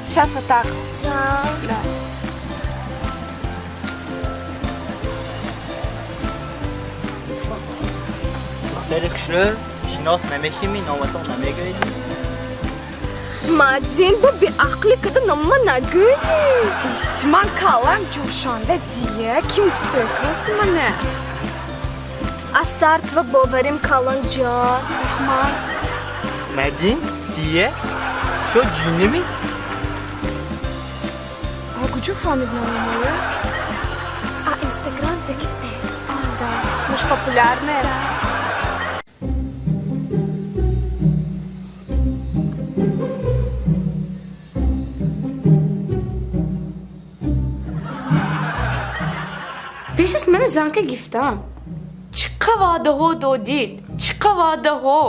Сейчас вот так. Да. Да. Духтари хушрӯ, шинос намешими, номатон намегӯед? Мадзин бо беақлӣ када нома нагӯй. Иш, ман калам ҷӯшонда дия. Ким гуфта кӯси мана? Аз сартва боварим калон ҷон. Раҳмат. Мадин, дия, чо ҷинними? А куҷо фаҳмид номамоя? А Инстаграм тексте. А, да. Мы ж популярные. Да. Пеш аз мана занка гифтам. Чӣ қа ваъдаҳо додид, чӣ қа ваъдаҳо.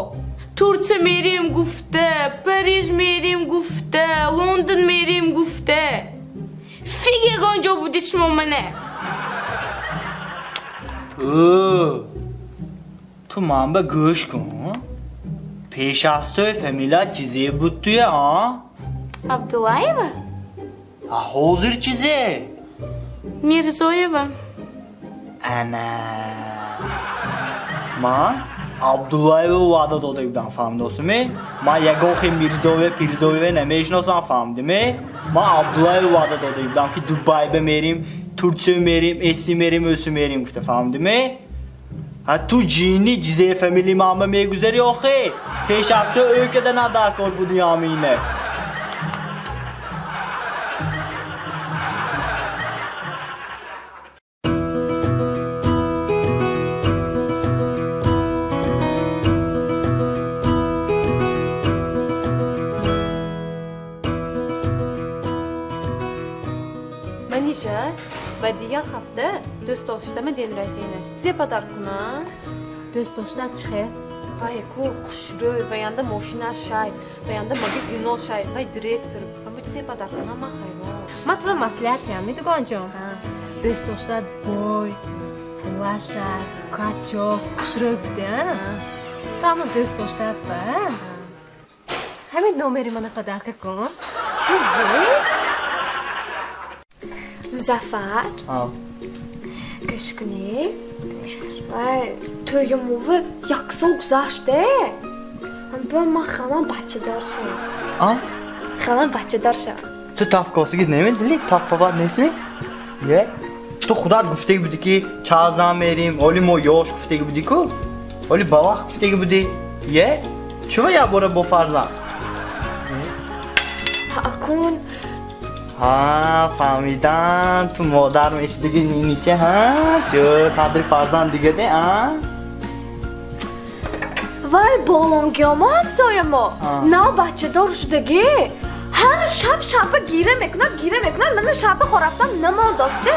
Турция мерим гуфта, Париж мерим гуфта, Лондон мерим гуфта. Фиг ягон ҷо будид шумо мана. Ӯ, ту ман ба гӯш кун. Пеш аз тӯй фамилият чизе буд туя, а? Абдуллаева? А ҳозир чизе? Мирзоева. Ана. Ман Абдуллаева ваъда дода будам, фаҳмидосуме? Ман ягон хел Мирзоева, Пирзоева намешиносам, фаҳмидиме? Ман Абдуллаева ваъда дода будам, ки Дубай ба мерим, Турция мерим, эси мерим, өсу мерим гуфта, фаҳмидиме? Ҳа ту ҷинни ҷизе фамили ман ба мегузари охе? Пеш аз ту ӯ када на дар кор буди ҳамине. Манижа, баъди як ҳафта дӯстдоштама день рожденияш. Чизе падар кунам? Дӯстдоштат чӣ хел? Вай ку хушрӯй, ваянда мошина шай, ваянда магазино шай, вай директор. Ама чизе падар кунам, ман хайрон. Ман тува маслиҳатиям, медугонҷон. Дӯстдоштат бой, пулашай, качок, хушрӯй гуфте, а? Ту ҳамон дӯстдоштат ба? Ҳамин номери мана падарка кун. Чизе? Музаффар. А. Гӯш кунӣ. Вай, тӯйимуви як сол гузаште. Ба ман халам бачадор шавам. А? Халам бачадор шавам. Ту тапкосигит намедили? Таппабад нестми? Е? Ту худат гуфтаги будӣ, ки чазан мерим, оли мо ёш гуфтаги будӣ ку? Оли ба вақт гуфтаги будӣ. Е? Чува як бора бо фарзанд? Ҳа, акун. Ҳа, фаҳмидам, ту модар мешидиги нинича, ҳа? Шуд, қадри фарзанд дига де, а? Вай, болонгиёмо ҳамсоямо. Нав бачадор шудагӣ. Ҳар шаб шаба гира мекунад, гира мекунад, мана шаба хорафтам намондосте.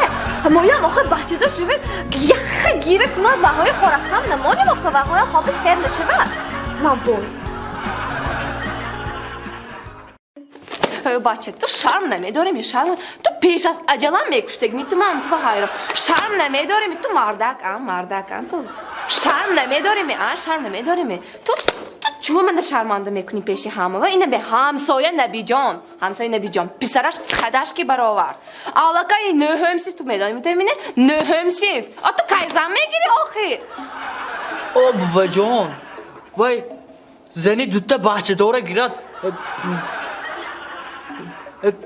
Моям охир бачадор шудем, яхха гира кунад, ваҳои хорафтам намонем охир, ваҳоям хоби сер нашавад. Ман бой. Эй, бача, ту шарм намедорӣ, шарм. Ту пеш аз аҷалам мекуштагми, ту ман ту ва хайрон. Шарм намедорӣ, ту мардак, а, мардак, а, ту. Шарм намедорӣ, а, шарм намедорӣ. Ту, ту чӯ мана шарманда мекунӣ пеши ҳама? Ва ина бе ҳамсоя Набиҷон, ҳамсоя Набиҷон, писараш қадаш ки баровар. Аллакай нӯҳум синф, ту медонӣ, ту мебинӣ? Нӯҳум синф. А ту кай зан мегирӣ охир? О, буваҷон, вай зани дута бачадора гирад.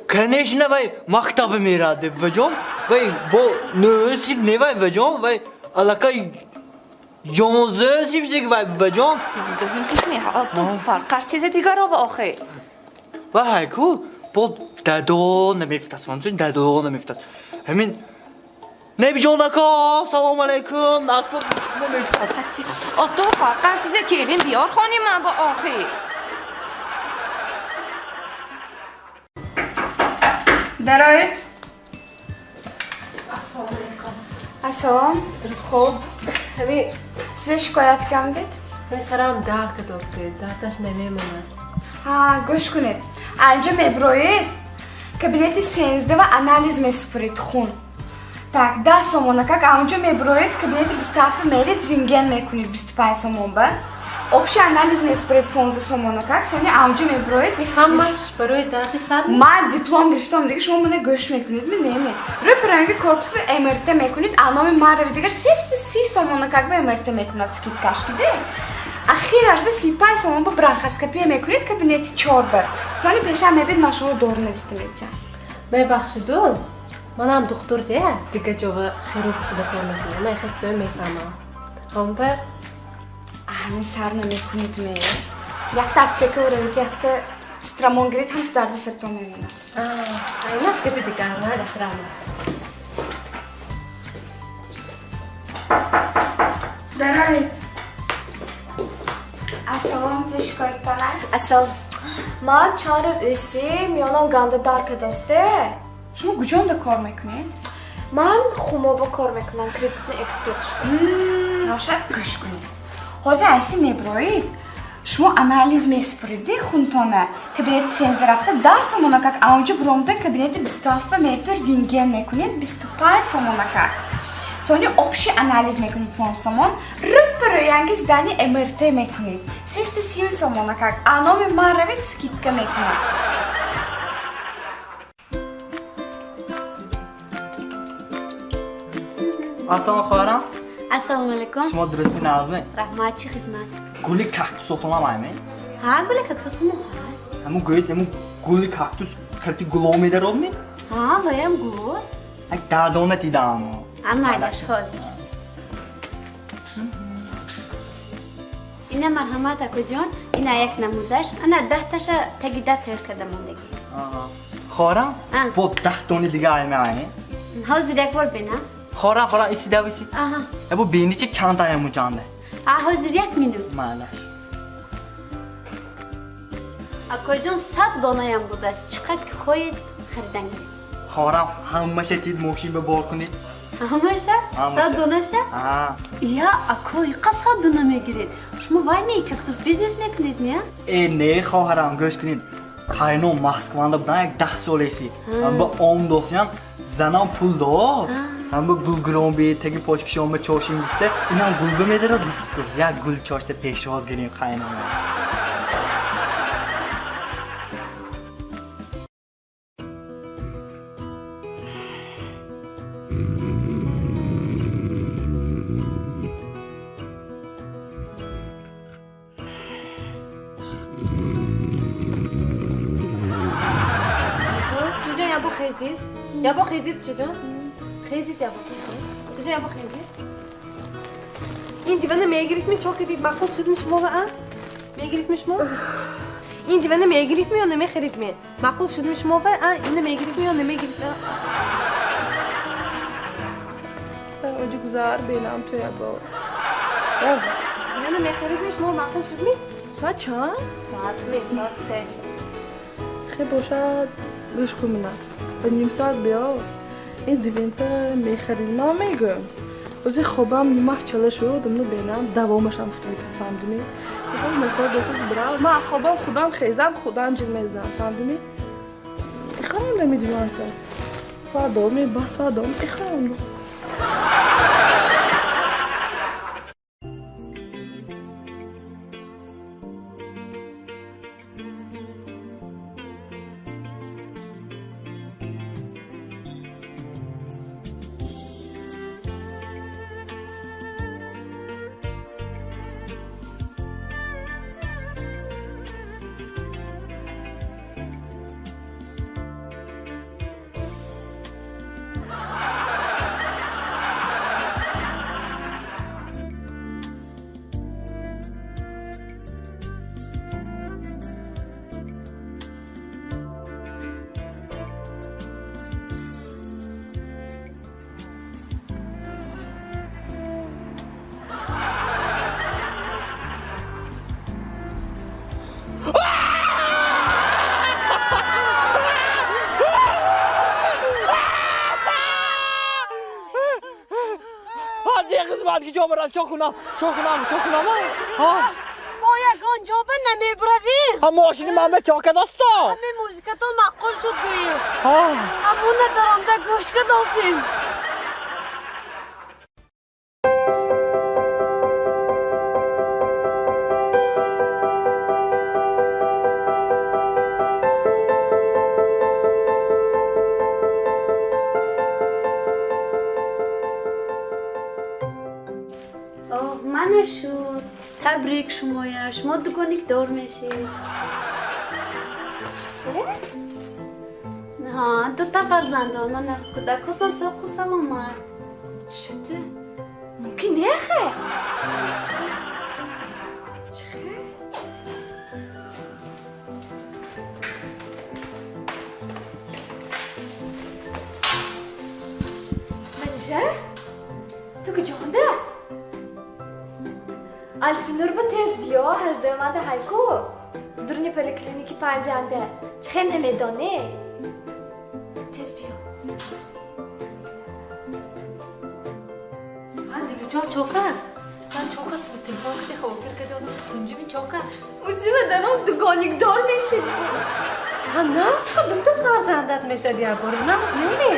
Конечно, вай мактаба мерад, буваҷон. Вай бо нӯҳум синф не, вай, буваҷон, вай аллакай ёнздаҳум синф шудеги, вай, буваҷон. Ёнздаҳум синф ме? А ту фарқаш чизе дигаро ба охир. Вай ҳайку бо дадо намефтас, фаҳмсун, дадо намефтас. Ҳамин Набиҷон ака, салом алайкум, насб шумо мефтад. А ту фарқаш чизе келин биёр хони ман ба охир. Дароед. Ассалому алайкум. Ассалом. Хуб. Ҳамин Чизе шикоят кардед? Ҳамин сарам дард кардост, ки дардаш намемонад. Ҳа, гӯш кунед. Анҷо меброед, кабинети сенздаҳ ва анализ месупуред хун. Так, 10 сомона как анҷо меброед, кабинети 27 меред, рентген мекунед 25 сомон ба. Общий анализ месупоред 15 сомона как, сони авҷа мебироед. Ҳамаш барои дарди сар? Ман диплом гирифтам, дига шумо мана гӯш мекунед ми неме? Рӯи пиранги корпус ба МРТ мекунед, а номи ман рави дигар 330 сомона как ба МРТ мекунад скидкаш киде. Ахираш ба 35 сомон ба бронхоскопия мекунед кабинети 4 ба. Сони пешам мебид ман шумо дору нависта метиҳам. Мебахшиду, манам духтур де, дига ҷова хирург шуда кор мекунам. Ман хел чизо мефаҳмам. Ҳамба ҳамин сар намекунед ме. Якта аптека уравед, якта цитрамон гиред, ҳам ту дарди сартон мемонад. Айнаш гапи дигар, майлаш равам. Дароед. Ассалом, чӣ шикояттона? Ассалом. Ман чанд рӯз иси миёнам ганда дар кадосте. Шумо куҷонда кор мекунед? Ман хумоба кор мекунам, кредитный эксперт шудам. Рошад гӯш кунед. Ҳозир айси мебироед, шумо анализ месупоред хунтона. Кабинети 13 рафта 10 сомона как, аунҷо биромда кабинети 27 мебитор рентген мекунед 25 сомона как. Сони общий анализ мекунед 5 сомон, рӯпароянги здани МРТ мекунед 330 сомона как, а номи ман равед скидка мекунад. Ассалом хоҳарам. Ассалому алайкум. Шумо дурустми назме? Раҳмат, чӣ хизмат? Гули кактусотонам айме? Ҳа, гули кактус ҳамо ҳаст. Ҳамун гӯед, ҳамун гули кактус карти гулов медарод ми? Ҳа, ваям гул. Ак дардона дидам. Амалаш ҳозир. Ина марҳамат акоҷон, ина як намудаш, ана 10 таша таги дар тайёр карда мондагӣ. Хоҳарам, бо 10 дони дига айме айме? Ҳозир як бор бина. Хоҳарам, хоҳарам, иси дав иси. Бу бини чи чанд таяму ҷанде? Ҳозир як минут. Майлаш. Акоҷон, 100 донаям будааст. Чӣ қадр ки хоҳед харидан гиред. Хоҳарам, ҳамаша тид мошин ба бор кунед. Ҳамаша? 100 донаша? Я, акой, қа 100 дона мегиред? Шумо вай ме кактус бизнес мекунед ми, а? Э, не, хоҳарам, гӯш кунед. Қайном Москванда будан як 10 солеси. Ҳамба ом досиям, занам пул дод. Ҳамба гул гирон би, таги почкишонба чошин гуфта, инам гулба медарад гуфт. Як гул чошта пешвоз гирем қайнома. Чуҷон, ябо хезид? Ябо хезид, чуҷон? Хезид ябо, чуҷон? Чуҷон, ябо хезид? Ин дивана мегирид ми, чо кардид? Маъқул шуд ми шумо ва, а? Мегирид ми шумо? Ин дивана мегирид ми ё намехарид ми? Маъқул шуд ми шумо ва, а? Ина мегирид ми ё намегирид ми? Оҷи гузар бенам ту ябо. Дивана мехарид ми шумо, маъқул шуд ми? Соат чанд? Соат ми, соат 3. Хе бошад, гӯш кун мина. Ба ним соат биё. Ин дивента мехарид, ман мегӯям. Ози хобам нимах чала шуд, умну бенам давомашам гуфта фаҳмдими? Боз мехоҳад досоз бирав. Ман хобам худам хезам, худам ҷил мезанам, фаҳмдими? Ихарам намедиванта. Фадоми, бас фадом, ихарам. Ҷо кунам, чо кунам, чо кунам, ҳа? Мо ягон ҷо ба намебуравем. Ҳа, мошини ман ба чо кадосто? Ҳаме музикато маъқул шуд гӯед. Ҳа. Ҳамуна даромда гӯш кадосем. Ана шуд. Табрик шумоя, шумо дугоникдор мешед. Се? Ҳа, дута фарзандон, мана кӯдакотон соқу саломат. Шуд. Мумкин не хе? Чихе? Манижа? Ту куҷонда? Алфинур ба тез биё, ҳаждаҳумада ҳайку. Дурни поликлиники панҷанда. Чихе намедонӣ? Тез биё. Дилҷон, чока? Ман чока телефон кардӣ, хавотир кардӣ, одам тунҷими чока. Узима даром дугоникдор мешид. Ҳа, нағз, дута фарзандат мешад як бор. Нағз неме?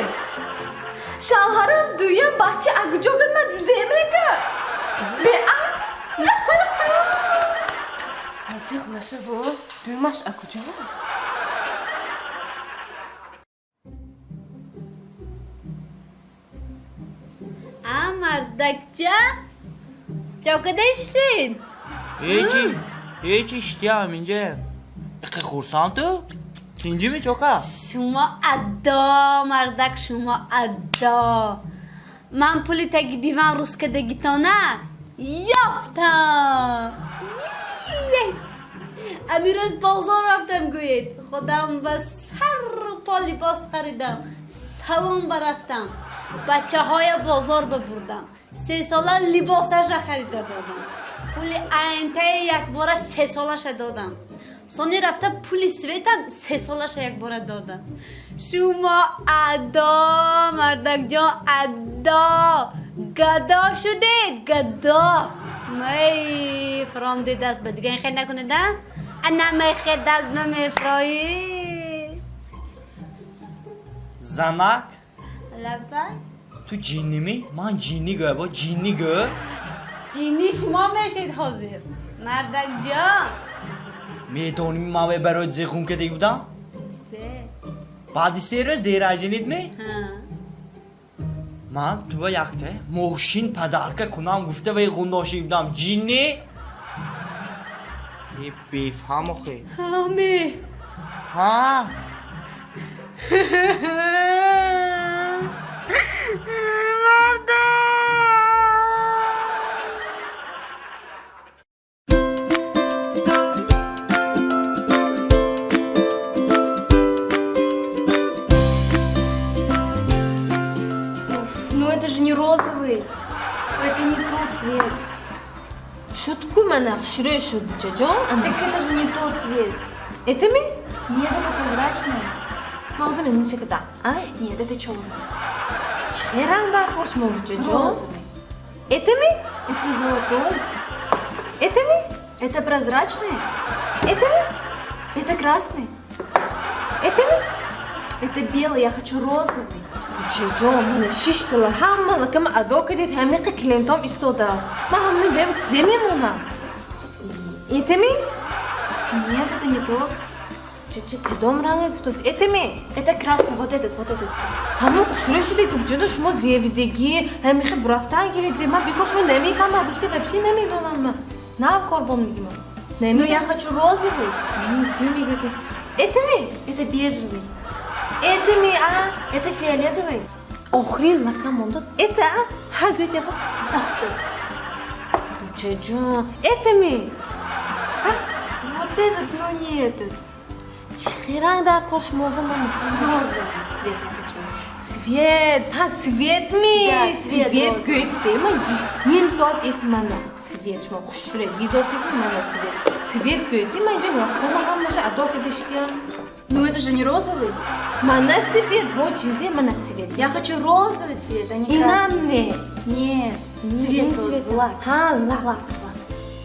Шавҳарам дуюм бача агуҷо гуд ман зе мега. Беақл. Азиқ нашаво, дуюмаш акуҷо? А, мардакча? Чокада иштин? Ҳечи, ҳечи иштиям инҷа. Иқи хурсанд ту? Тинҷими чока? Шумо адо, мардак, шумо адо. Ман пули таги диван рӯз кардагитона ёфтам. Yes! Ами рӯз бозор рафтам, гӯед. Худам ба сару по либос харидам. Салон барафтам. Бачаҳоя бозор бибурдам. Сесола либосаша харида додам. Пули АНТ-и якбора сесолаша додам. Сони рафта пули светам сесолаша якбора додам. Шумо адо, мардакҷон, адо. Гадо шудед, гадо. Май, фаромди даст ба дига ин хел накунед, а? Ана мехе даст намефроӣ. Занак? Лаббай. Ту ҷиннимӣ? Ман ҷинни гӯ, бо ҷинни гӯ. Ҷинни шумо мешед ҳозир. Мардакҷон. Медонӣ ман вай барои зехун кардагӣ будам? Се. Баъди 3 рӯз дерajинид ме? Ҳа. Ман туа якта мошин падарка кунам гуфта вай ғундошӣ будам. Ҷинни? Е, бефаҳм охе. Ҳаме. Ҳа. Уф, ну это же не розовый. Это не тот цвет. Шуд ку мана хушрӯй шуд, буҷаҷон. Так это же не тот цвет. Это ми? Нет, это прозрачный. Ман ҳозир мениши кардам. А? Нет, это черный. Чӣ ранг дар кор шумо, буҷаҷон? Розовый. Это ми? Это золотой. Это ми? Это прозрачный. Это ми? Это красный. Это ми? Это белый, я хочу розовый. Буҷаҷон, мана шиштала ҳама лакама адо кардед, ҳамиқи клиентом истодааст. Ман ҳама бем чизе мемонам. Это ми? Нет, это не тот. Чӣ кадом ранге гуфтост? Это ми? Это красный, вот этот цвет. Ҳамон хушрӯй шуде ки буҷаҷон, шумо зевидагӣ, ҳамихи бурафтан гиридед. Ман бекор шумо намефаҳмам, руси вообще намедонам ман. Нав кор бом мегимам. Ну я хочу розовый. Зе мегӯед? Это ми? Это бежевый. Это ми, а? Это фиолетовый. Охирин лакам мондост. Это, а? Ҳа, гӯед яба. Золотой. Буҷаҷон, это ми? А? Вот этот, но не этот. Чӣ ранг дар кор шумо ва ман нафаҳмидам. Розовый цвет я хочу. Цвет, ҳа, цвет ми? Да, цвет Цвет розовый. гӯед, де ман ним соат эс мана цвет шумо хушрӯй дидосед ки мана цвет. Цвет гӯед, де ман инҷа лакома ҳамаша адо кардиштиям. Ну это же не розовый. Мана цвет, бо чизе мана цвет. Я хочу розовый цвет, а не красный. Инам не. Нет, цвет Ин розовый, цвет. лак. Ҳа, лак. Лак, лак.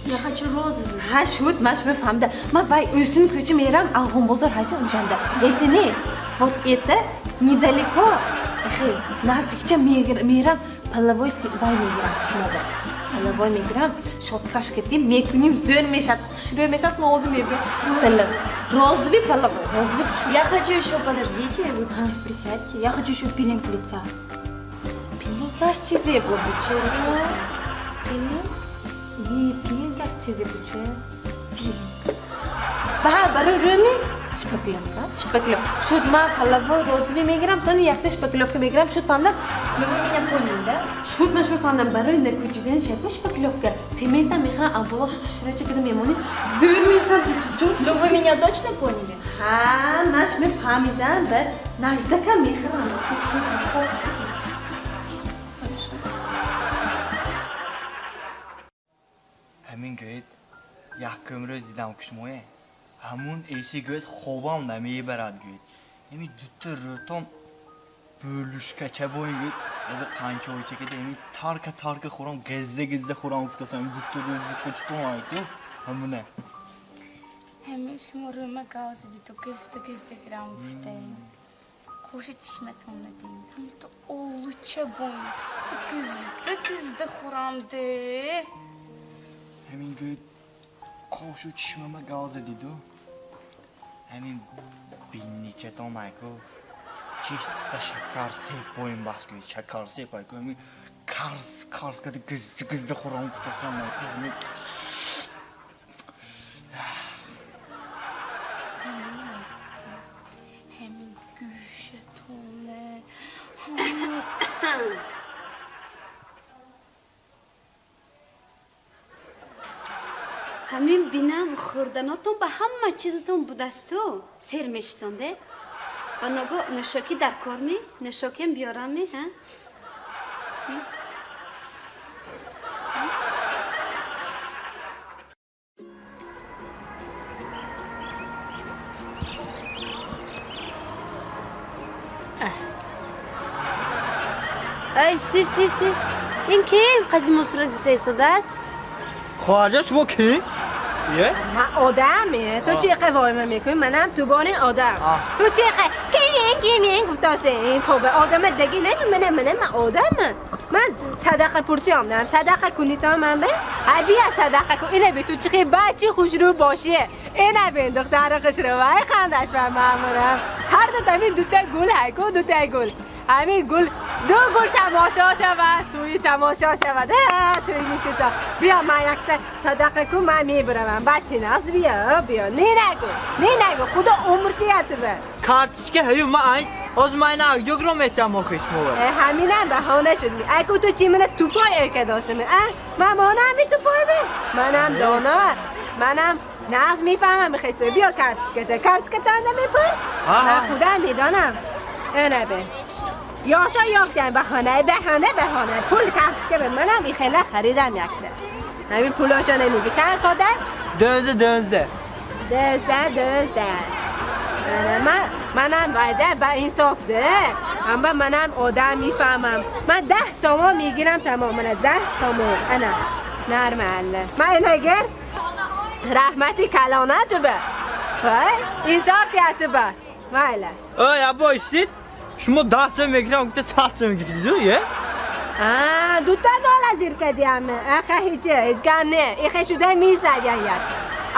Я хочу розовый. Ҳа, шуд, ман шумо фаҳмида. Ман вай ӯсим кӯча мерам, Алғонбозор ҳайти унҷанда. Это не. Вот это недалеко. Эхе, наздикча мерам, половой вай мегирам шумода. Половой мегирам, щёткаш кардим, мекуним, зӯр мешад, хушрӯй мешад, ман ҳозир мебирам. Половой. Розовый половой, розовый хуш. Я хочу еще, подождите, вы присядьте. Я хочу еще пилинг лица. Пилингаш чизе бо, бучаҷон? Пилинг? Пилинг аз чизе буче? Пилинг. Ба, барои рӯми шпаклёвка, шпаклёвка. Шуд ман палавои розовый мегирам, сони якта шпаклёвка мегирам, шуд фаҳмдам. Ну вы меня поняли, да? Шуд ман шуд фаҳмдам, барои накучидани шайко шпаклёвка. Семента мехоҳам, аввало шурача када мемонем, зӯр мешам, чун. Ну вы меня точно поняли? Ҳа, ман шумо фаҳмидам, ба наждака мехӯрам. Ҳамин гӯед, якум рӯз дидам ки шумое. Ҳамун эси гӯед хобам намебарад гӯед. Эми дута рӯтон бӯлушкача боин гӯед. Аза қанчоича кеда эми тарка тарка хӯрам, газда газда хӯрам гуфтасам. Эми дута рӯзи кучтон айку. Ҳамуна. Ҳамин шумо рӯма гав задиду газда газда гирам гуфтаем. Хӯши чишматон набин. Ҳамту олуча боин. Ту газда газда хӯрам де. Ҳамин гӯед қошу чишмама гав задиду. Ҳамин бинничатон айку. Чиста шакар себ боин бас гӯед. Шакар себ айку. Ҳамин карс карс када газда газда хӯрам гуфтасам айку. Ҳамин Ҳамин айку. Ҳамин гӯшатоне. Ҳамин Ҳамин бинам хӯрданотон ба ҳама чизатон будасту сер мешитонде. Ба ногоҳ нӯшокӣ дар кор ми? Нӯшокиам биёрам ми, ҳа? Ай, ист, ист, ист, ист. Ин ким қадиму сурат гирифта истодааст? Хоҳарҷон, шумо кӣ? Е? Ман одаме. Ту чӣ қавойма мекунӣ? Манам тубони одам. Ту чӣ ким ким гуфтасе? Ин тоба одама даги неми мана мана ман одамам. Ман садақа пурсӣ омадам. Садақа кунӣ то ман бе? Ҳай бия садақа кун. Ина би ту чӣ бачи хушрӯ бошӣ. Ина бин духтари хушрӯ. Вай хандаш ба мамурам. Ҳар ду тамин дута гул ҳай ку дута гул. Ҳамин гул ду гул тамошо шавад, туи тамошо шавад. Туи мишита. Биё ман якта садақа кун, ман мебаравам. Бачи наз биё, биё. Не нагу, не нагу. Худо умр диҳад ту ба. Картичка ҳаю ман ай. Ҳозир ман ина акҷо гиром метиҳам охи шумо ба. Ҳаминам баҳона шуд. Айку ту чӣ мана тупой эркадосими, а? Ман монам би тупой бе? Манам доно, манам наз мефаҳмам хеса. Биё картичката. Картичкатан намепӯй? Ман худам медонам. Ана бе. Ёша ёфтам баҳона, баҳона, баҳона. Пул картичка бе манам ихела харидам якта. Ҳамин пулошо намеги. Чанд қодар? Дөнзде, дөнзде. Дөнзде, дөнзде. Манам вайда ба инсоф де. Амма манам одам мефаҳмам. Ман 10 сомон мегирам тамом. Мана 10 сомон. Ана. Нормал. Ман инагар раҳмати калона ту ба. Вай, инсоф тияту ба. Майлаш. Ой, або истид. Шумо 10 сом мегирам гуфта 100 сом гирифтиду, е? Дута дола зир кардиам. Аха ҳеҷ, ҳеҷ гам не. Ихе шуда мезадян як.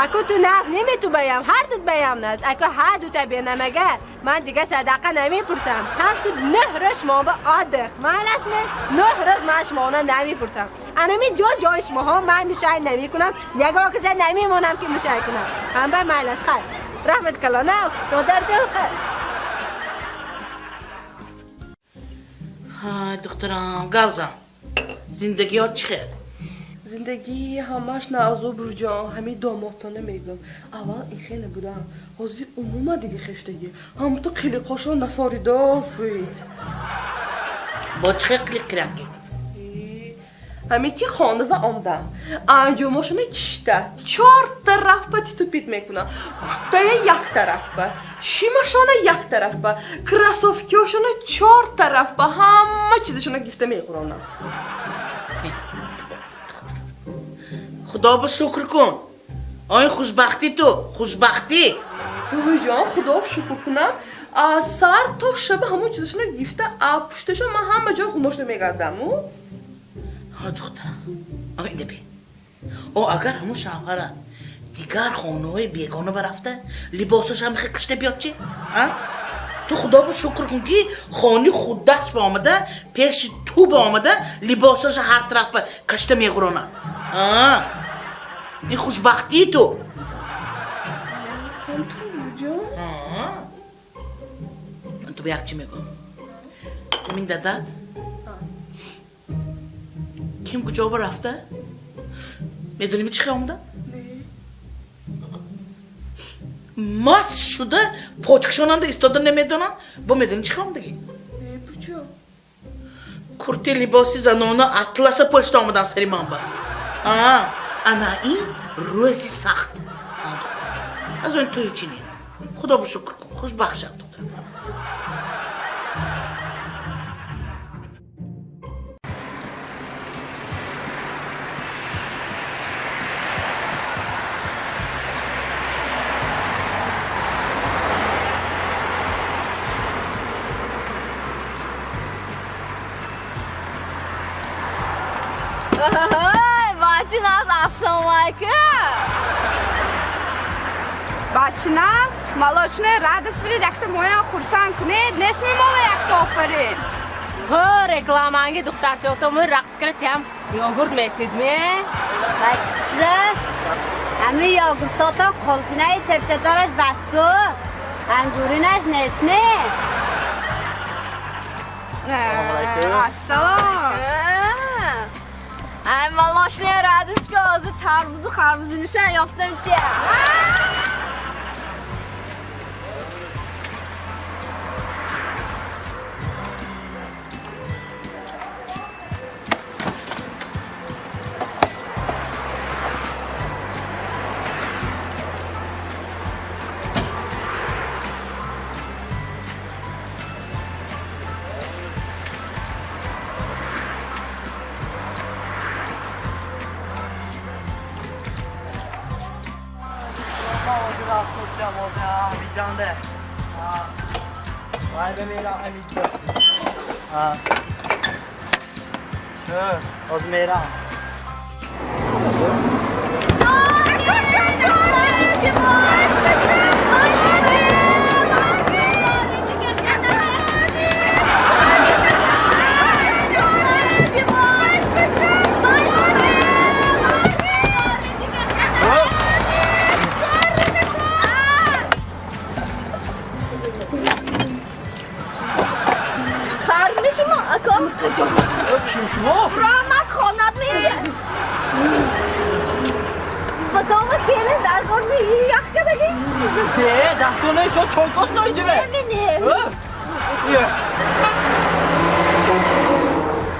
Ако ту наз немету баям, ҳар дут баям наз. Ако ҳар дута бенамагар, ман дига садақа намепурсам. Ҳам ту 9 рӯз шумо ба одих. Майлаш ме? 9 рӯз ман шуморо намепурсам. Анами ҷо ҷои шумоҳо ман мушай намекунам, ягон каса намемонам ки мушай кунам. Ҳам ба майлаш хайр. Раҳмат калона, додарҷон хайр. Ҳай духтарам, гавзам. Зиндагиҳо чӣ хел? Зиндагӣ ҳамаш наазо буҷон, ҳамин домотона мегӯям. Аввал ин хеле будам. Ҳозир умуман дига хештагӣ. Ҳамту қилиқошон нафоридост гӯед. Бо чӣ хел қилиқ кирам ки? Ҳамин ки хонава омдам. Анҷомошона кишта. 4 тараф ба титупит мекунам. Куртая як тараф ба, шимашона як тараф ба, кроссовкиошона 4 тараф ба, ҳама чизашона гирифта мехӯронам. Худо ба шукр кун. Ой хушбахтӣ ту, хушбахтӣ. Бувиҷон, худо шукр кунам. Сар то шаба ҳамон чизашона гирифта, а пушташон ман ҳама ҷой хуношта мегардам. Ҳа духтарам, ой наби. О агар ҳамон шавҳара дигар хонаҳои бегона барафта, либосаш ҳам хел кишта биёд чи? А? Ту худо ба шукр кун ки хони худаш ба омада, пеши ту ба омада, либосаша ҳар тараф ба кашта меғуронад. Ин хушбахтии ту. Ҳам ту буҷон? Ман ту ба як чӣ мегӯям. Мин дадат ким куҷо ба рафта? Медонӣ чӣ хел омада? Маст шуда почкшонанда истода намедонам. Бо медонӣ чӣ хел омадагӣ? Курти либоси занона атласа пӯшта омадан сари ман ба. Ана ин рӯзи сахт. Аз он ту ҳечи не. Худо ба шукр кун. Хушбахт шав духтарам. Бачиназ, ассалому алайкум. Бачиназ, молочная радость билед, якта моям хурсанд кунед, несми мо якта офарин. Ҳо, рекламанги духтарчаотому рақс кара тям йогурт метидме? Бачикшра, ами йогуртотон қулфинаи себчатораш басту, ангуринаш нестне. Ассалом. Ай, молочная радость ки ҳозир тарбузу харбузинишам ёфтам тя.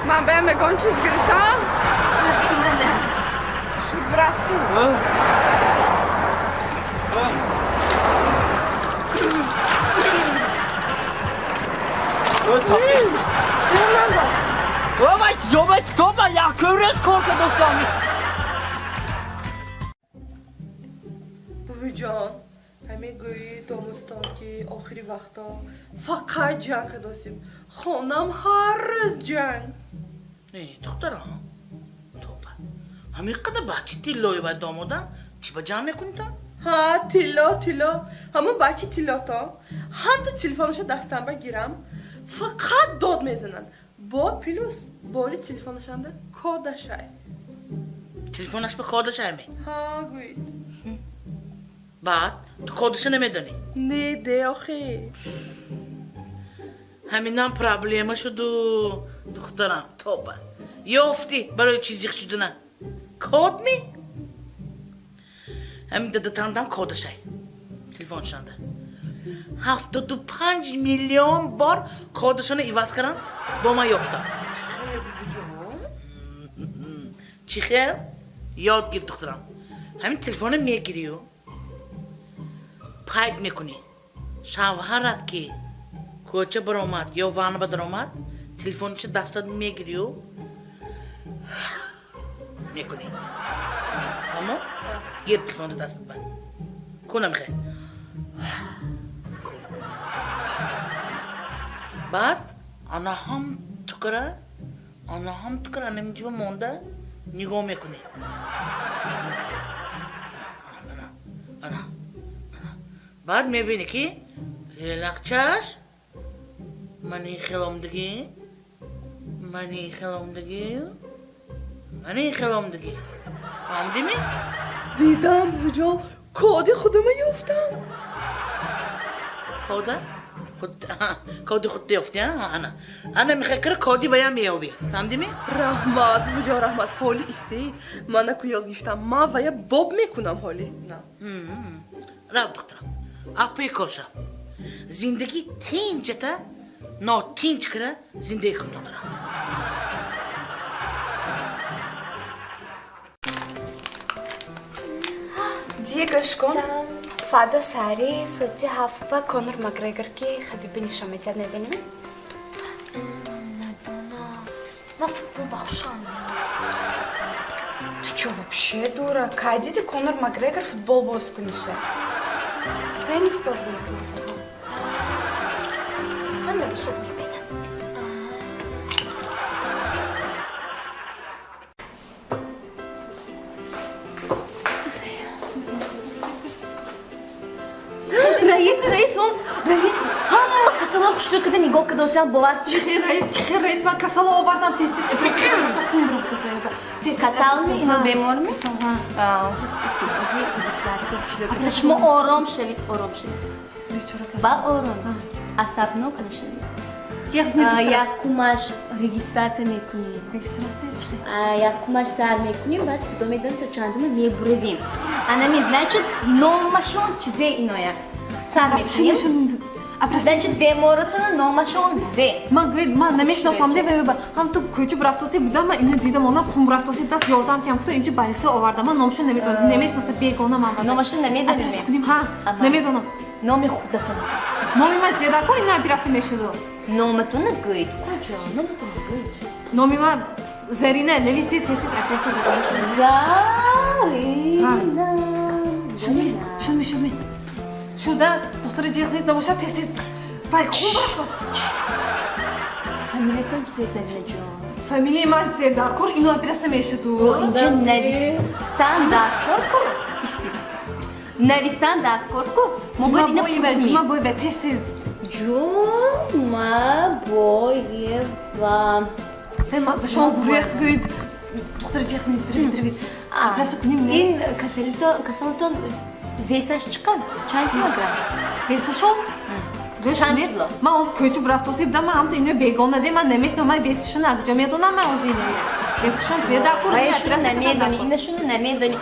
Ман ба ягон чиз гирифтам? Шуд рафту. Бувиҷон, ҳамин гӯи домустон ки охири вақто фақат ҷанг кардосим. Хонам ҳар рӯз ҷанг. Духтарам, тоба. Ҳамин қадар бачи тиллои ва домодам чӣ ба ҷанг мекунитон? Ҳа, тилло, тилло. Ҳамон бачи тиллотон. Ҳам ту телефонашо дастам ба гирам, фақат дод мезананд. Бо плюс бори телефонашанда кодашай. Телефонаш ба кодашай ме? Ҳа, гӯед. Баъд ту кодаша намедонӣ? Не, де охи. Ҳаминам проблема шуду, духтарам, тоба. Ёфтӣ барои чӣ зиқ шудана? Код ми? Ҳамин дадатандам кодашай. Телефоншанда. 75 миллион бор кодашона иваз кардан, бо ман ёфтам. Чӣ хел, бувиҷон? Чӣ хел? Ёд гир, духтарам. Ҳамин телефона мегирию, пайд мекунӣ. Шавҳарат ки кӯча баромад ё ванна баромад, телефонча дастат мегирию мекунӣ. Аммо гир телефонро дастат ба. Кунам хе. Баъд ана ҳам тукара, ана ҳам тукара, ана инҷо монда нигоҳ мекунӣ. Ана, ана, ана. Баъд мебинӣ ки лелақчаш мани хеломдагӣ, мани хеломдагӣ, мани хеломдагӣ. Фаҳмидӣ? Дидам, бувиҷон, коди худама ёфтам. Кода? Худ коди худ ёфтӣ, ана. Ана мехоҳӣ кара коди вая меёвӣ. Фаҳмидӣ? Раҳмат, бувиҷон, раҳмат. Ҳоли истӣ. Ман наку ёд гирифтам. Ман вая боб мекунам ҳоли. Рав, духтарам. Апои коша. Зиндагӣ тинҷата нотинҷ кара зиндагӣ кун, духтарам. Гӯш кун. Фардо саҳари соати 7 ба Конор Макгрегор ки Хабиби нишон медиҳад, мебинем? Надонам. Ман футбол ба хушам. Ту чё вообще дура? Кай диди Конор Макгрегор футбол боз куниша? Теннис бозӣ мекунад. Ман набошад мебинам. Раис, раис, он раис, ҳама касалҳои хушрӯ када нигоҳ кардосиам, бовар. Чӣ хел раис, чӣ хел раис? Ман касало овардам, тез-тез операция кардам, хун рафтаса ёба. Касалми? Ино беморми? Ҳозир регистрация хушрӯ када. Шумо ором шавед, ором шавед. Бечора касал. Ба ором. Асабнок нашавед. Якумаш регистрация мекунем. Регистрация чӣ? Якумаш сар мекунем, баъд худо медонад то чандума мебуравем. Анами, значит, номашон чизе иноя. Сар мекунем. Значит, беморотона номашон зе. Ман гӯед, ман намешиносам, де вай ҳам ту кӯча бурафтоси будам, ман ино дидам, онам хун бурафтоси даст ёрдам тиям гуфта инҷа балиса овардам. Ман номашон намедонам, намешиносам, бегона ман. Номашон намедонем. Операция кунем, ҳа, намедонам. Номи худатон. Номи ман Зедакор, ина операция мешуду. Номатона гӯед. Куҷо? Номатона гӯед. Номи ман Зарина, нависи тез-тез операция додам. Зарина. Шудми, шудми, шудми. Шуда, духтари ҷиғ зид набошад, тез-тез. Вай, хун бурафтост. Фамилиятон чизе, Зарина ҷон? Фамилияи ман Зедаркор, ино операция мешуду. Инҷа навистан даркор ку? Исти, исти, исти. Навистан даркор ку? Мо бояд ина Ҷумабоева, пур кунем. Ҷумабоева, тез-тез. Ҷумабоева. Сай маззашон гурехт гӯед. Духтари ҷиғ зид, дривид, дривид. Операция кунем, не? Ин касалитон весаш чӣ қадр? Чанд килограмм? Весашон? Гӯш Чанд кунед, кило? ман он кӯча бурафтоси будам, ман ҳамто ино бегона де, ман намешинам, ман весашон аз куҷо медонам, ман ози ино. Весашон зе даркор, Вай, ин шуно операция кунам намедонӣ, даркор. ина шуно намедонӣ.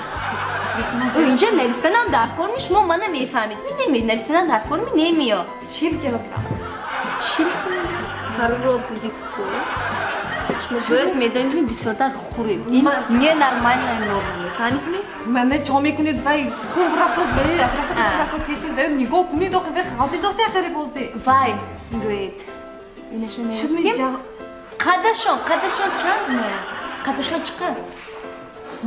Весаман Ӯ, инҷа навистанам даркор ми, шумо мана мефаҳмед. Ми неми, навистанам даркор ми немиё. 40 килограмм. 40 килограмм? Хароб будед ку. Шумо бояд медонед, ми бисёртар хӯред. Ин ненормальная норма, мефаҳмед ми? Мана чо мекунед, вай хун бурафтост, вай операция кунам даркор, тез-тез, вай нигоҳ кунед, охи вай халти доси ахири бози. Вай, гӯед. Инаша Шуд ми навистем? Қадашон, қадашон чанд ноя? Қадашон чӣ қадр?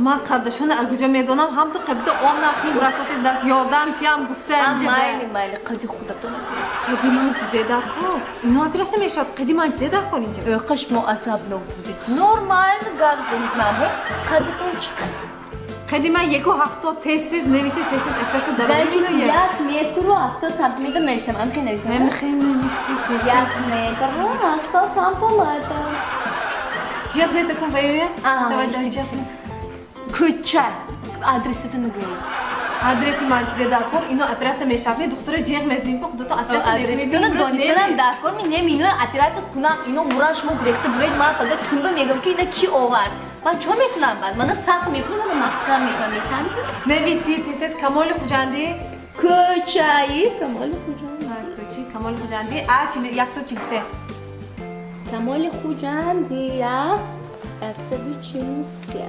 Ман қадашона аз куҷо медонам, ҳам ту қабида омнам, хун бурафтоси даст ёрдам тиям гуфта инҷа. Майли, майли, қади худатон накунед. Қади ман чизе даркор? Ино операция мешавад, қади ман чизе даркор инҷа? Ӯ, қаш мо асабнок будед. Нормально гап занед мамо. Қадатон чӣ қадр? Қади ман 1,70, тез-тез нависи, тез-тез операция даровард Значит, ино я. як метру ҳафтод сантиметр нависам, амхе нависам? Амхе нависи, тез-тез. Як метру ҳафтод сантиметр. Ҷиғ зед такун вайоя? А, Давай, исти, давай, исти. ҷиғ зед. Кӯча. Адресатонро гӯед. Адреси ман чизе даркор, ино операция мешавад, ме духтура ҷиғ мезанед, мо худатон операция мекунед. Адресатонро Имрӯз донистанам неми. даркор ми неми, ино операция кунам, ино мурам, шумо гурехта буред, ман пага кимба мегӯям ки ина ки овард. Ман чо мекунам баъд? Мана сахт мекунам, мана маҳкам мекунам, мефаҳмед? Нависи, тез-тез, Камоли Хуҷандӣ. Кӯчаи Камоли Хуҷандӣ. Ҳа, кӯчаи Камоли Хуҷандӣ, а, 143. Камоли Хуҷандӣ, 143.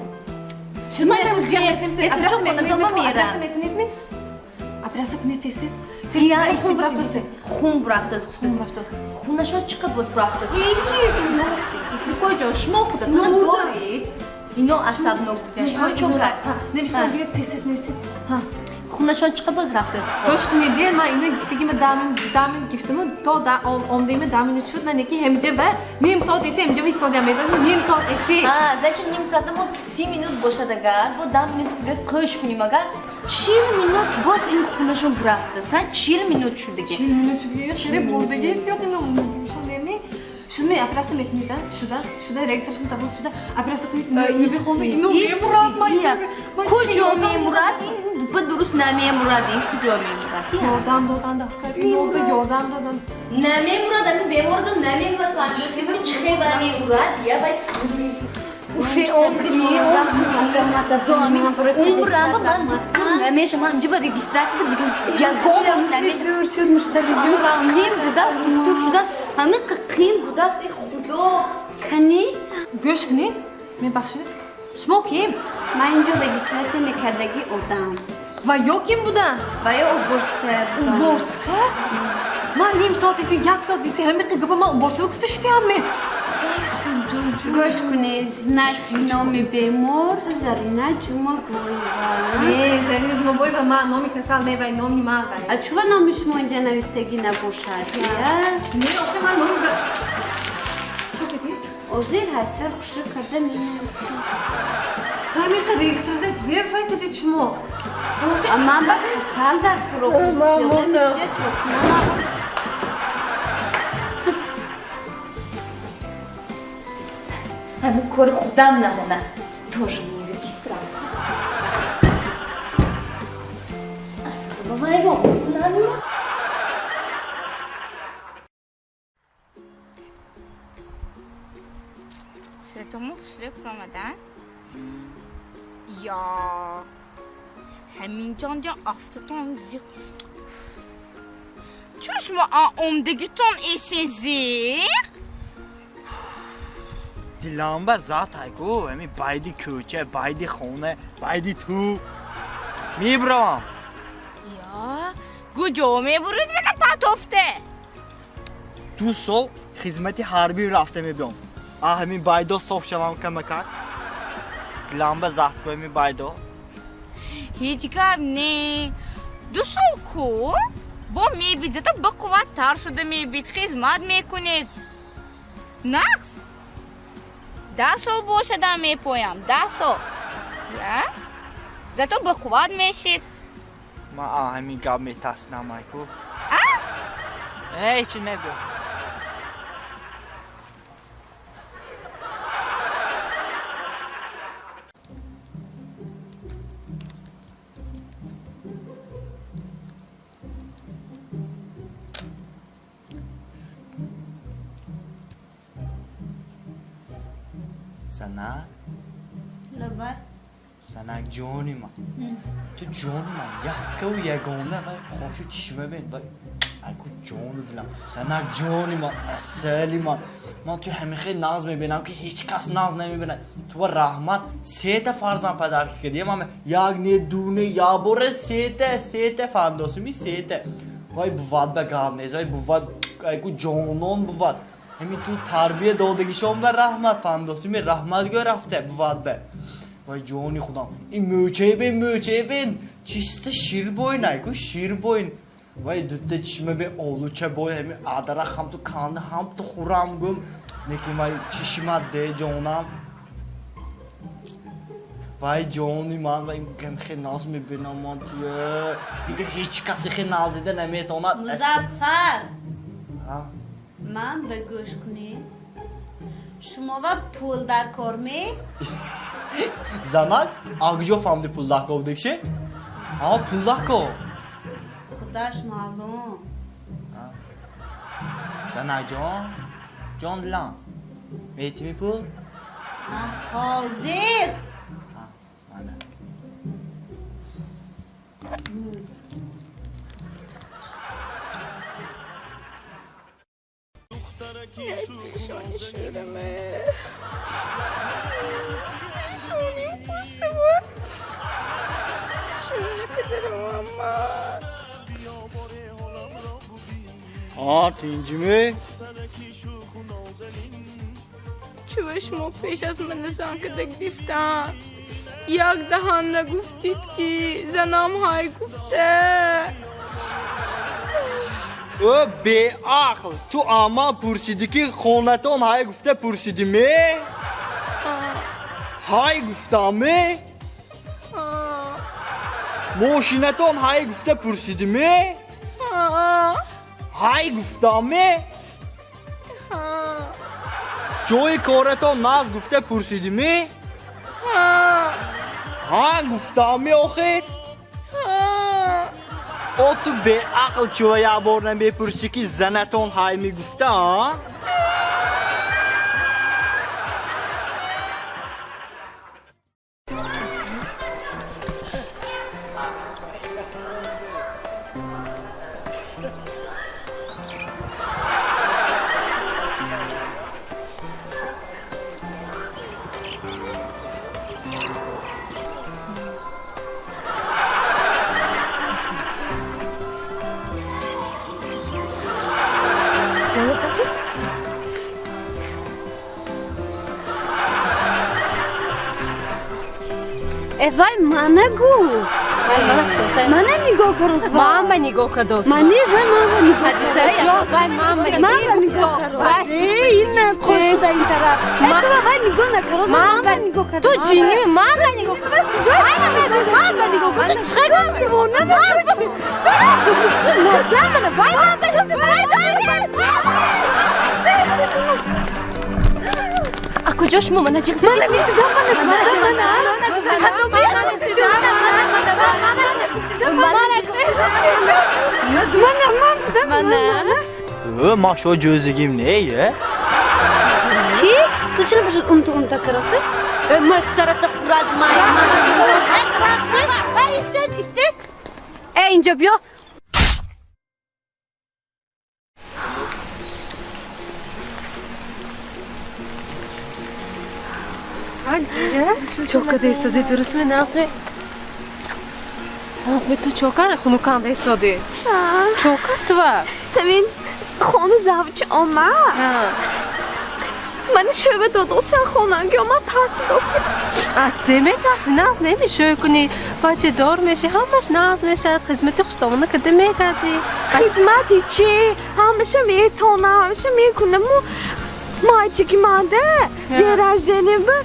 Шуд Ман ми, ҷиғ хел. мезанем, Эс операция чо мекунед, хонатон ми, мемирам? операция мекунед ми? Операция кунед тез-тез. Тез-тез, Я, хун исти, бурафтост. исти, исти. Хун бурафтост, Хун бурафтост. Хунашон чӣ қадр боз бурафтост? Куҷо? Шумо худатон Мурда. доред. Ино асабнок буданд. Шумо чо кард? Нависам, гиред, тез-тез нависед. Ҳа. Хунашон чӣ қадр боз рафтост? Гӯш кунед, де, ман ино гифтагима дамин гифтаму, то омдагима дамин шуд, ман неки ҳемҷа ва ним соат эси ҳемҷа истодиам, медонӣ, ним соат эси. А, значит, ним соата мо 30 минут бошад агар, бо 10 минут дигар қӯш кунем агар, 40 минут боз ин хунашон бурафтост, ҳа? 40 минут шуд диге. 40 минут шуд диге, хеле бурдагист ё ино мурдагишон неми? Шудми операция мекунед, шуда, шуда, регистратсия тамом шуда, операция кунед, мехонда ино мемурад, ман куҷо мемурад? Дупа дуруст намемурад, ин куҷо мемурад? Ёрдам додан дафтар, ино ба ёрдам додан. Намемурад, ами бемордо намемурад, фаҳмидӣ? Чӣ хела мемурад? Я вай уфе умрама ман намешам, ман ҷиба регистратсия ба дигар ягон намешам. Қим будаст, доктор шудан ҳамин қим будаст, э худо, кани? Гӯш кунед, мебахшед. Шумо ким? Ман инҷо регистратсия мекардагӣ одам. Ва ё ким будам? Ва ё уборщица. Уборщица? Ман ним соат еси, як соат еси, ҳамин гапа ман уборщица гуфта шудиам ме. Гӯш кунед, значит, номи бемор Зарина Ҷумабоева. Не, Зарина Ҷумабоева ман номи касал не, вай номи ман вай. А чува номи шумо инҷа навистагӣ набошад, я? Не, охи ман номи чо кардӣ? Озир ҳасфар хушрӯ карда менависам. Ҳамин қадар регистратсия зеб вай кардед шумо. А ман ба касал дар фурӯғ. Ҳамин кори худам намонад. Тоже мне регистратсия. Асаба вайрон мекунанд. Светомо хушрӯ фуромадан? Я ҳаминҷон ҷон афтатон зиқ. Чун шумо омдагитон эсин зиқ? Дилам ба зат айку, ҳами байди кӯча, байди хона, байди ту. Мебравам. Я куҷо мебурид мана патофте? 2 сол хизмати ҳарбӣ рафта мебиём. А ҳамин байдо соф шавам камакак. Дилам ба зат ку ҳами байдо. Ҳеҷ гап не. 2 сол ку? Бо мебид, зато бақувваттар шуда мебид, хизмат мекунед. Нақс? 10 сол бошадам мепоям, 10 сол. Я? Зато бақувват мешид. Ман ҳамин гап метарсинам айку. А? Ҳеҷ набиё. Санак? Лабай. Санак ҷони ман. Ту ҷони ман яккаву ягона вай хошу чишма бин вай айку ҷону дилам. Санак ҷони ман, асали ман. Ман ту ҳамин хел нағз мебинам ки ҳеҷ кас нағз намебинад. Ту ба раҳмат сета фарзанд падарки кардӣ. Ман як не, ду не, як бора сета, сета фаҳмидосими сета. Вай бувад ба гап нест, вай бувад айку ҷонон бувад. Ҳамин ту тарбия додагишон ба раҳмат фаҳмидосими раҳмат гӯ рафта бувад ба. Вай ҷони худам. Ин мӯчае бин, мӯчае бин. Чиста ширбойн айку ширбойн. Вай дутта чишма бин олуча бой ҳамин адарах ҳам ту канда ҳам ту хӯрам гум. Лекин вай чишмат де ҷонам. Вай ҷони ман вай хел наз мебинам ман туя. Дигар ҳеҷ касе хел наз дида наметавонад. Музаффар. Ман ба гӯш кунед. Шумо ва пул дар кор ме? Занак, а куҷо фаҳмиди пул дар кор будагише? Ҳа, пул дар кор. Худаш маълум. Занак ҷон, ҷон дилам, метими пул? Ҳозир. Мана. Пешони шӯраме. Пешоним хушава. Шӯраш кадарам ама. Ҳа, тинҷиме? Чува шумо пеш аз мана зан када гирифтан? Як даҳан нагуфтид ки занам ҳай гуфта. Ӯ беақл, ту аман пурсидӣ ки хонатон ҳай гуфта пурсидӣ ме? Ҳай гуфтам ме? Мошинатон ҳай гуфта пурсидӣ ме? Ҳай гуфтам ме? Ҷои коратон нағз гуфта пурсидимӣ? Ҳа, гуфтамӣ охир? О, ту беақл чува як бор намепурсӣ, ки занатон ҳай мегуфта, а? Э, вай мана гуфт. Мана нигоҳ кароз. Мама нигоҳ кардост. Мани вай мама нигоҳ. Ҳадисаҷон, вай мама мама нигоҳ кароз. Э, ин қош шуда ин тараф. Э, ту вай нигоҳ накароз, мама нигоҳ кароз. Ту ҷинӣ, мама нигоҳ. Куҷо? Мама нигоҳ кар. Ту чӣ девона? Нозамана, вай мама. А куҷо шумо мана ҷиғ задед? Мана дидам, мана, мана, мана. Э, ман шумо ҷӯзигим не, е? Чӣ? Ту чиро бошад унта унта кароси? Э, ма сарата хӯрад май. Истед, истед. Э, инҷо биё. Чо када истоди, дурустми, нағзми? Нағзми, ту чо карда хунуканда истоди? Чо кард тува? Ҳамин хону завчи омад. Мани шӯъба додосан хонанги омад, тарсидосем. А зе метарси? Нағз неми, шӯй кунӣ, бачадор мешӣ, ҳамаш нағз мешавад, хизмати хуштомона када мекардӣ. Хизмати чӣ? Ҳамаша метонам, ҳамаша мекунаму мальчики манда день рождения ба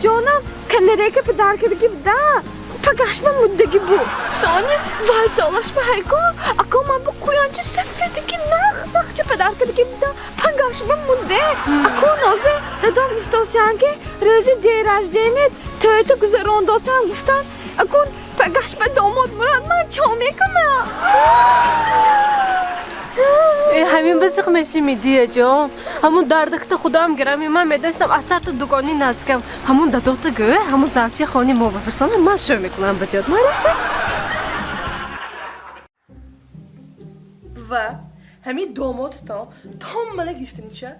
ҷонам канарейка подарка даги буда. Пагашма муддаги буд. Сони вай солашма ҳайко, ако ман бу қуянчи сафедаги нағзақча подарка даги буда. Пагашма мудде. Ако нозе дадом гуфтосян, ки рӯзи день рождения тӯйта гузарондосян гуфтан. Ако пагашма домод мурад, ман чо мекунам? Э, ҳамин бизиқ мешими, дияҷон. Ҳамун дардакта худам гирам, ман медонистам, асар ту дугони наздикам. Ҳамун дадота гӯ, ҳамун завчи хони мо бафирсона, ман шӯ мекунам ба ҷод. Майраша? Ва ҳамин домодтон то мана гирифтанича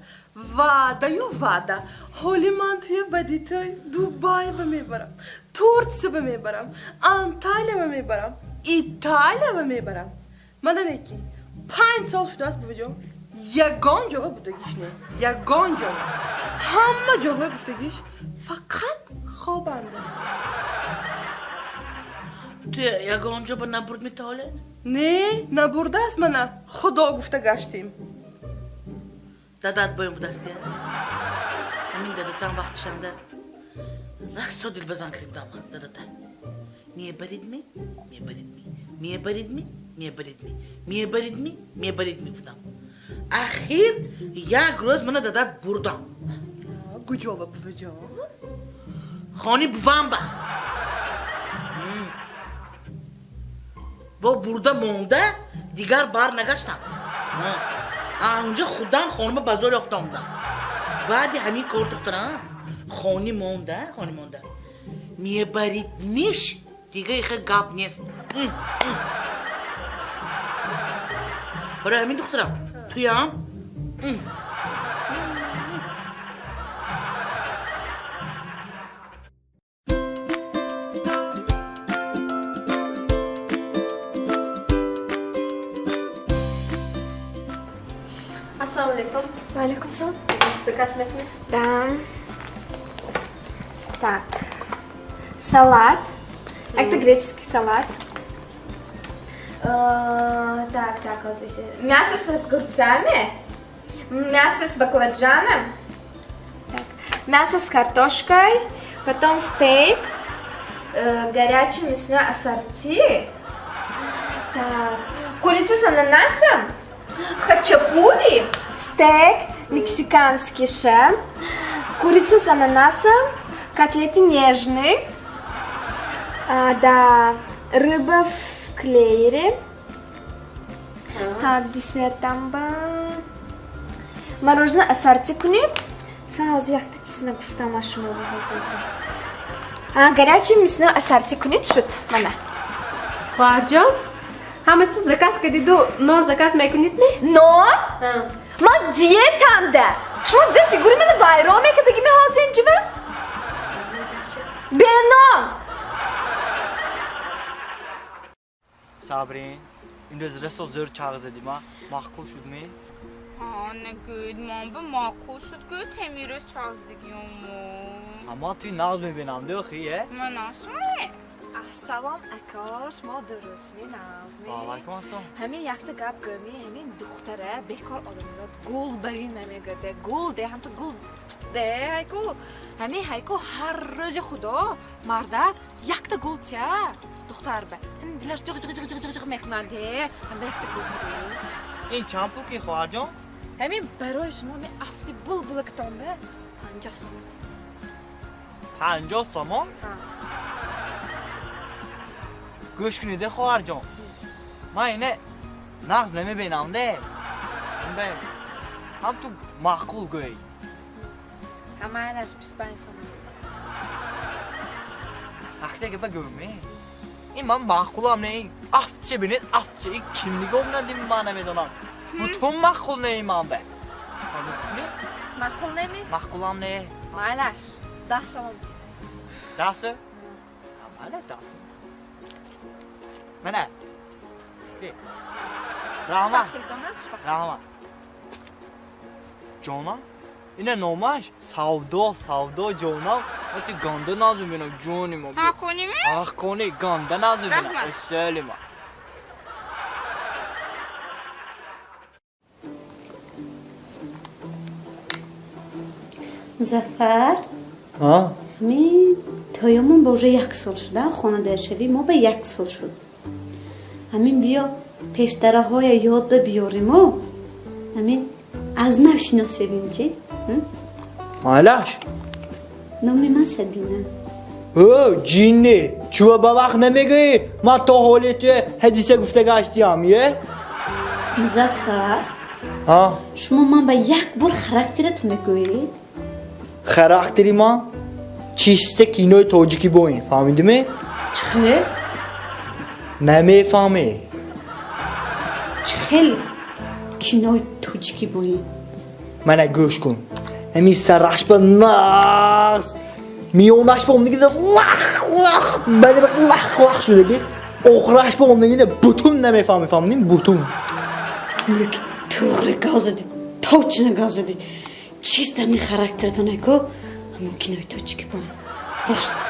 ваъдаю ваъда. Ҳоли ман туя бади тӯй Дубай ба мебарам, Турция ба мебарам, Анталия ба мебарам, Италия ба мебарам. Мана неки 5 сол шудааст, буваҷон, ягон ҷоға будагиш не, ягон ҷоға. Ҳама ҷоҳои гуфтагиш фақат хобанда. Ту ягон ҷо ба набурд метаволе? Не, набурдааст, мана худо гуфта гаштем. Дадат боем будастия. Ҳамин дадатам вақтишанда расо дилбазан кирибдам дадата. Мебаридми, мебаридми, мебаридми, мебаридми, мебаридми, мебаридми гуфтам. Ахир як рӯз мана дадат бурдам. Куҷова, буваҷон? Хони бувамба. Бо бурда монда, дигар бар нагаштам. Анҷа худам хонама ба зор ёфта омдам. Баъди ҳамин кор, духтарам, хони монда, хони монда. Мебаридмиш, дига иха гап нест. Барои ҳамин, духтарам, туям Ассалому алейкум. Ва алейкум салом. Заказ мекунед? Да. Так. Салат. Это греческий салат. Так, так, вот здесь. Мясо с огурцами. Мясо с баклажаном. Так. Мясо с картошкой. Потом стейк. Горячий мясной ассорти. Так. Курица с ананасом. Хачапури. Стейк. Мексиканский шеф. Курица с ананасом, котлеты нежные, да, рыба в клеере. Так, десертам ба мороженое ассорти кунед. Сон ҳозир якта чиз нагуфтам аз шумо, ҳозир. А, горячий мясной ассорти кунед, шуд. Мана. Хоҳарҷон, ҳама чиз заказ кардиду, нон заказ мекунед ми? Нон? Ман диетанда. Шумо зе фигури мана вайрон мекардаги меҳозир инҷива? Бенон. Сабрин, имрӯз расо зӯр чағ задӣ, ма маъқул шуд ми? Ҳа, нагӯед, ман ба маъқул шуд, гӯед, ҳамирӯз чаздигиёмо. Ама туи нағз мебинам, дохи, е? Манашме? Ассалом, ака, шумо дурустми, нағзми? Ваалайкум ассалом. Ҳамин якта гап гӯми, ҳамин духтара бекор одамизод гул барин намегӯяд, гул де, ҳамту гул де, ҳайку. Ҳамин ҳайку ҳар рӯзи худо мардак якта гул тя духтар ба. Ҳамин дилаш ҷиғ ҷиғ ҷиғ ҷиғ ҷиғ мекунад, де, ҳам якта гул хари. Ин чанд пул ки, хоҳарҷон? Ҳамин барои шумо ҳамин афти булбулактон ба 50 сомон. 50 сомон? Ҳа. Гӯш кунед, хоҳарҷон. Ман ине нағз намебинам, де. Ҳам ту маъқул гӯй. Ҳамааш 25 сомон. Ахта гапа гӯме. Ин ман маъқулам не. Афтча бинед, афтча. Ин ким нигоҳ надим, ман намедонам. Бутун маъқул не ман бе. Фаҳмидӣ? Маъқул неми? Маъқулам не. Майлаш, 10 сомон. 10 сом? Майла, 10 сом. Мана. Раҳмат. Хушбахт. Раҳмат. Ҷонам? Ина номаш Савдо, Савдо ҷонам. Ман ту ганда наз мебинам, ҷони ма. Ҳаққонӣ ми? Ҳаққонӣ, ганда наз мебинам. Раҳмат. Эсели ма. Зафар? Ҳа? Ҳамин тоёмон ба уже 1 сол шуда, хонадоршавӣ мо ба 1 сол шуд. Ҳамин биё пештараҳоя ёд ба биёриму ҳамин аз нав шинос шавем, чи? Майлаш? Номи ман Сабина. Ӯ, ҷинни, чува ба вақт намегӯӣ? Ман то ҳоле туя ҳадиса гуфта гаштиям, е? Музаффар? Ҳа? Шумо ман ба як бор характератон мегӯед? Характери ман чиста кинои тоҷикӣ боин, фаҳмидиме? Чӣ хел? Намефаҳмӣ. Чӣ хел кинои тоҷикӣ боин? Мана гӯш кун. Ҳамин сарашба нағз, миёнашба омдагида лах лах, баъди вақт лах лах шудаги, охирашба омдагида бутун намефаҳмӣ, фаҳмидим? Бутун. Леки туғри гап задид, точно гап задид. Чист ҳамин характератон айко, ҳамон кинои тоҷикӣ боин. Рост гуфт.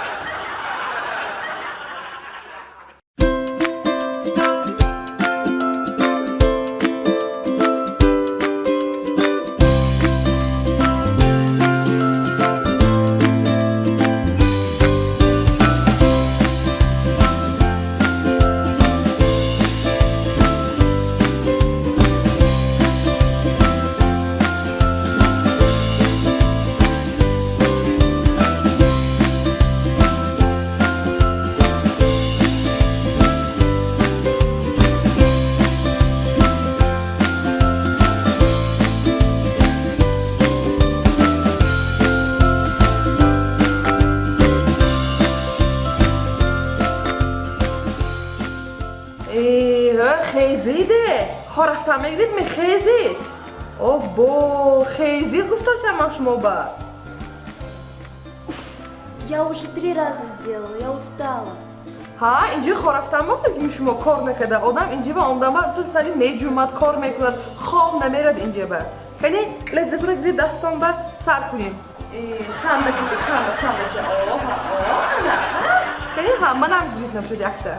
Хорафта мегирид, мехезид. Обо, хезид гуфтасам ман шумо ба. Я уже 3 раза сделала, я устала. Ҳа, инҷи хорафта мокунад ки шумо кор накарда. Одам инҷи ба омдама ту сари меҷумад, кор мекунад, хоб намерад инҷи ба. Кани лаззатро гирид дастон ба сар кунем. Ханда кунед, ханда, ханда ча. О, ҳа, о, ана, ҳа. Кани ҳа, манам гирид намшуд якта.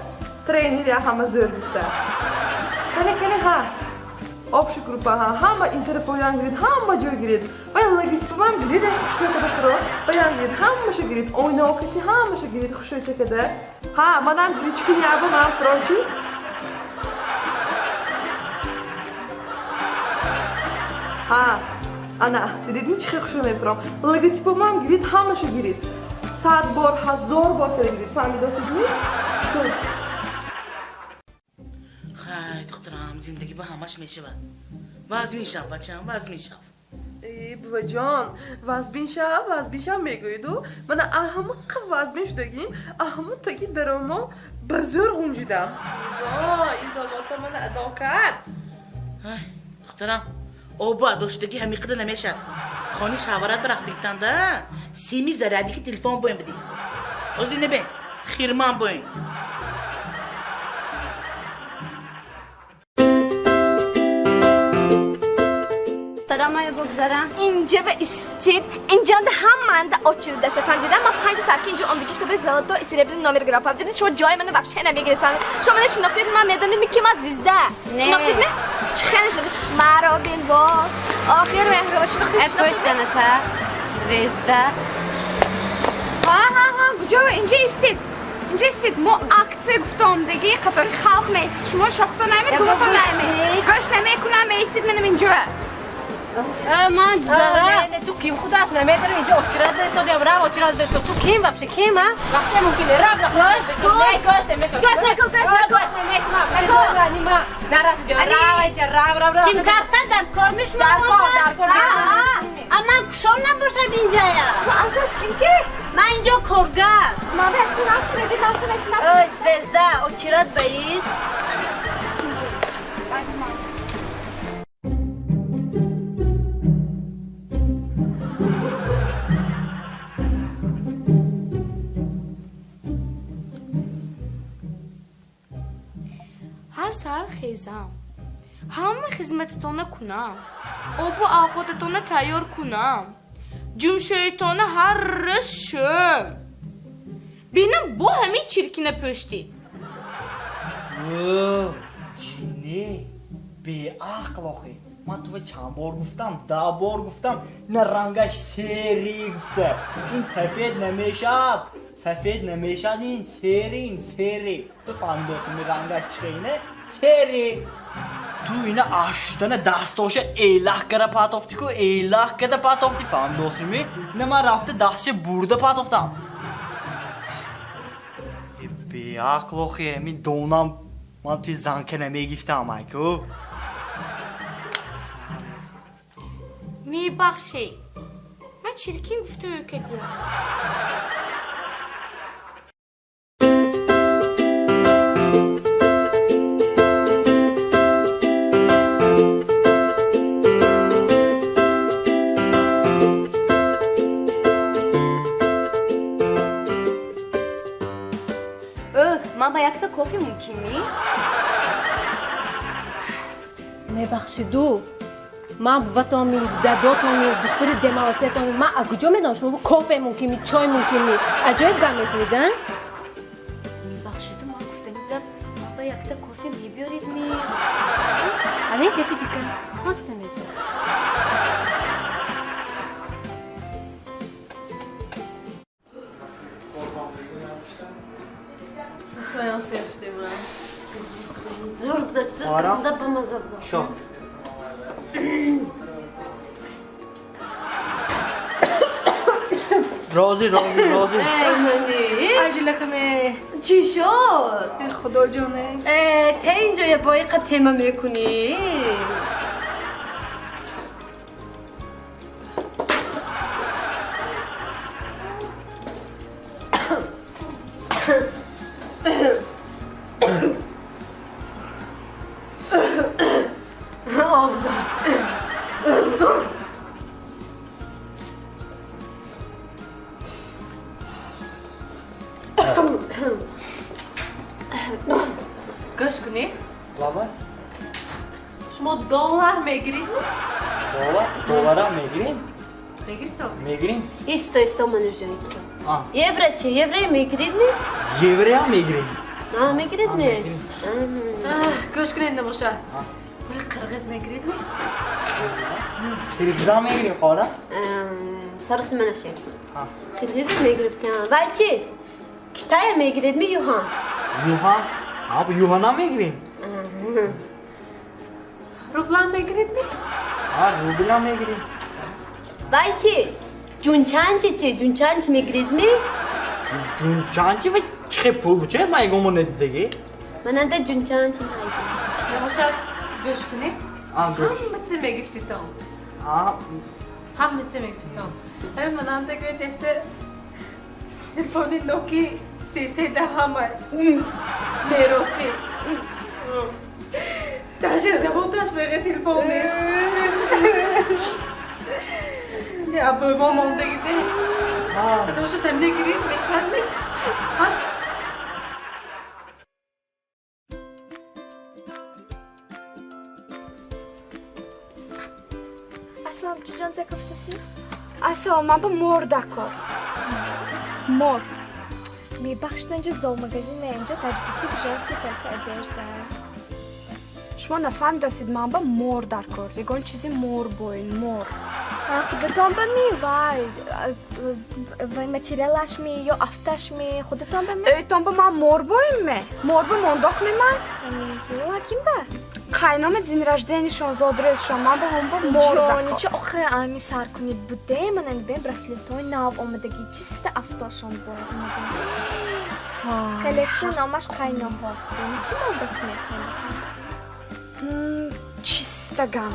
Тренер я ҳама зӯр гуфта. Кани, кани, ҳа. Об шукрупа, ҳа, ҳама интерфоян гирид, ҳама ҷой гирид. Ва логистикам гирид, хушрӯй када фуро, баян гирид, ҳамаша гирид, ойнаокати ҳамаша гирид, хушрӯй када. Ҳа, манам гирид, чӣ кини яба, манам фуром чӣ? Ҳа. Ана, дидидми чӣ хел хушро мепурам? Логотипомам гирид, ҳамаша гирид. 100 бор, 1000 бор кара гирид. Фаҳмидосидми? Всё. Хай, духтарам, зиндагӣ ба ҳамаш мешавад. Вазмин шав, бачам, вазмин шав. Э, буваҷон, вазбин шав, вазбин шав мегӯиду. Мана аҳамиқа вазбин шудагим, аҳаму таги даромо ба зӯр ғунҷидам. Буваҷон, ин домодто мана адо кард. Ай, духтарам, обу адо шудагӣ ҳамиқида намешавад. Хони шаварат барафтагитанда, сими зарядики телефон боем бидӣ. Ҳозир небен, хирман боем. Тарамая богзарам. Инҷа ва истид, инҷанда ҳамаанда очередь даша, фаҳмидида? Ман 5 сар ки инҷо омдагиш то золото и серебряный номер гирам, фаҳмидида? Шумо ҷои мана вообще намегиред, фаҳмидида? Шумо мана шинохтед, ман медонем ки ман звезда. Не. Шинохтед ме? Чӣ хеле шинохтед? Маро бин боз. Охир меҳрубон шинохтед, Э, шинохтед? пуштаната. Звезда. Ҳа, ҳа, ҳа, куҷо? Инҷа истед. Инҷа истед. Мо акция гуфта омдагӣ, қатори халқ меистед. Шумо шохто наме, Э, гулото бо наме. гӯш Гӯш намекунам, меистед манам инҷо. Ман гузарам. Не, ту ким худаш намедонам, инҷо очират бестодиам, рав очират бестод. Ту ким вообще, ким, а? Вообще мумкин не, рав рав. Гӯш кун. Не, гӯш намекунам. Гӯш накун, гӯш накун. Гӯш намекунам. Накун. Нима, нараси ҷо, рав инҷа, рав, рав, рав. Сим-карта дар кор мешума? Дар кор, дар кор. А ман кушон набошад инҷая. Шумо аслаш ким ки? Ман инҷо коргар. Ман ба якун нас шунавед, нас шунавед, нас. Ой, звезда, очират баист. Ҳар саҳар хезам, ҳама хизмататона кунам, обу авқотатона тайёр кунам, ҷумшӯитона ҳар рӯз шӯм. Бинам бо ҳамин чиркина пӯштид. Ӯ, ҷинне, беақл охи. Ман тува чанд бор гуфтам, 10 бор гуфтам, ина рангаш сери гуфта. Ин сафед намешавад. Сафед намешавад, ин сери, ин сери. Ту фаҳмидосими рангаш чӣ ине? Сери. Ту ина аштана дастоша элах кара патофти ку, элах када патофти, фаҳмидосими? Ина ман рафта дастша бурда патофтам. Э, беақл охи, ҳамин донам ман туи занка намегифтам, ай ку. Мебахшед. Ман чиркин гуфта ӯкадиям. Ӯ, ман ба якта кофе мумкин ми? Мебахшиду, ман буватоми, дадотоми, духтари демалатсиятоми, ман аз куҷо медонам шумо кофе мумкин ми, чой мумкин ми? Аҷоиб гап мезанед, а? Мебахшиду, ман гуфта будам, ман ба якта кофе мебиёред ми? Ана гапи дигар, ҳоста мебиёрам. Зур буда, зур Ара? буда, бамаза буда. Шо. Рози, рози, рози. Эй, маниш. Ай, дилакаме. Чӣ шуд? Э, худо ҷоне. Э, те инҷо я боиқа тема мекунӣ? Обзор. Гӯш кунӣ? Лаба? Шумо доллар мегиред? Доллар? Долларам мегирем? Мегиред то? Мегирем? Исто, исто, мануҷон, исто. А. Евро чи? Евро мегиред ми? Евроам мегирем. А, мегиред ми? Гӯш кунед, набошад. Пули қирғиз мегиред ми? Қирғизам мегирем, хора? Сароси манаше. А. Қирғиз мегирифтам. Вай чи? Китая мегиред ми юхан? Юхан? А, бу юханам мегирем. Рублам мегиред ми? А, рублам мегирем. Вай чи? Ҷунчанчи чи? Ҷунчанчи мегиред ми? Ҷунчанчи ва чӣ хел пул буча? Ман ягон бор надидагӣ. Мананда ҷунчанчи майда. Набошад, гӯш кунед. Гӯш. Ҳама чизе мегифтитон. Ҳама чизе мегифтитон. Ҳамин мананда гӯед якта телефони Nokia сесе даҳама. Меросӣ. Даже заводаш мега телефон нест. Не, абӯво мондагиде. Набошад, тамне гиред, мешавад ми? Ассалом, чӣ ҷон закафтаси? Ассалом, ман ба мор дакор. Мор. Мебахшед, инҷа зоомагазин не, инҷа дар бутик женский только одежда. Шумо нафаҳмидостед, ман ба мор даркор. Ягон чизи мор боин, мор. Худатон ба ми, вай, вай материалаш ми ё афташ ми, худатон ба ми? Ӯйтон ба ман мор боин ме? Мор ба мондок ми ман? Ё, ҳаким ба? Қайнома день рожденияшон, зодрӯзшон, ман ба ҳам ба мор даркор. Ҷони, чи охе ами сар кунед буде, манан бен браслетҳои нав омадагӣ, чиста афтошон бояд омада. Коллексия номаш қайноҳо. Чӣ мондок кунед қайнотон? Чиста гам.